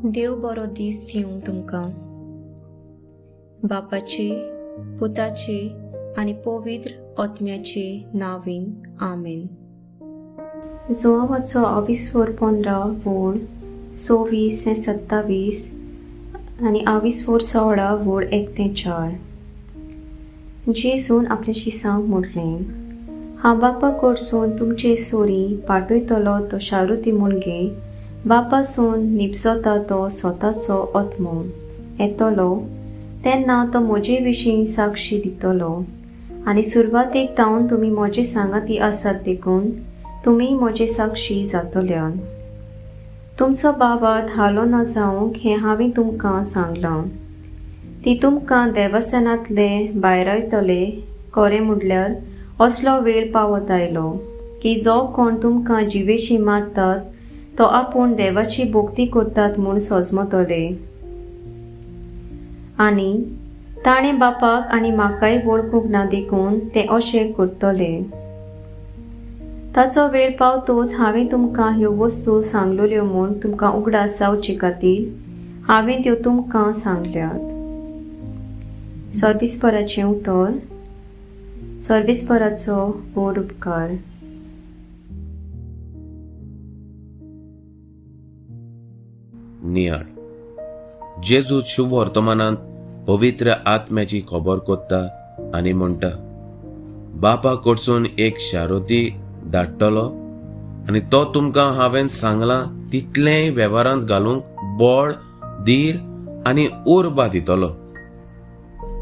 देव बरो दीस दिवंक तुमकां. बापाचे, पुताचे आनी पवित्र आत्म्याचे नांवान, आमेन. जुवांवाचो आविस्वर 15 वोळ 26 ते 27 आनी आविस्वर 16 वोळ 1 ते 4. जेजून आपल्या शिसांक म्हटलें, हांव बापा कडसून तुमचे सोरी पाठयतलो तो शारुती मुलगे बापासून निपसता तो स्वताचो आत्मो येतलो, तेन्ना तो म्हजे विशीं साक्षी दितलो. आनी सुरवातेक तावन तुमी म्हजे सांगाती आसात देखून तुमी म्हजे साक्षी जातल्यात. तुमचो बावात हालो ना जावंक हें हांवें तुमकां सांगलां. ती तुमकां देवस्थानांतले भायरायतले. खरें म्हणल्यार असलो वेळ पावत आयलो की जो कोण तुमकां जिवेशी मारतात तो आपूण देवाची भक्ती करतात म्हूण सजमतले. आनी ताणें बापाक आनी म्हाकाय वळखूंक ना देखून ते अशें करतले. ताचो वेळ पावतोच हांवें तुमकां ह्यो वस्तू सांगलेल्यो म्हूण तुमकां उगडास जावचे खातीर हांवें त्यो तुमकां सांगल्यात. सर्विसपराचें उतर. सर्विसपराचो व्हड उपकार. नियाळ. जेजू शुभ वर्तमानांत पवित्र आत्म्याची खबर कोत्ता आनी म्हणटा, बापा कडसून एक शारोती धाडटलो आनी तो तुमकां हांवें सांगलां तितलेंय वेव्हारांत घालूंक बळ, धीर आनी उर्बा दितलो.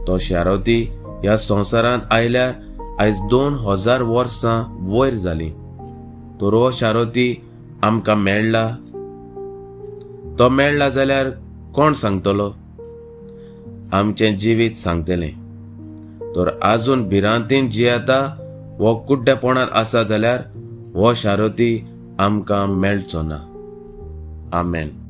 तो शारोती ह्या संवसारांत आयल्यार आयज 2000 वर्सां वयर जालीं. तर हो शारोती आमकां मेळ्ळा? तो मेळ्ळा जाल्यार कोण सांगतलो? आमचें जिवीत सांगतलें. तर आजून भिरांतीन जियेता वो कुड्डेपणांत आसा जाल्यार हो शारोती आमकां मेळचो ना. आमेन.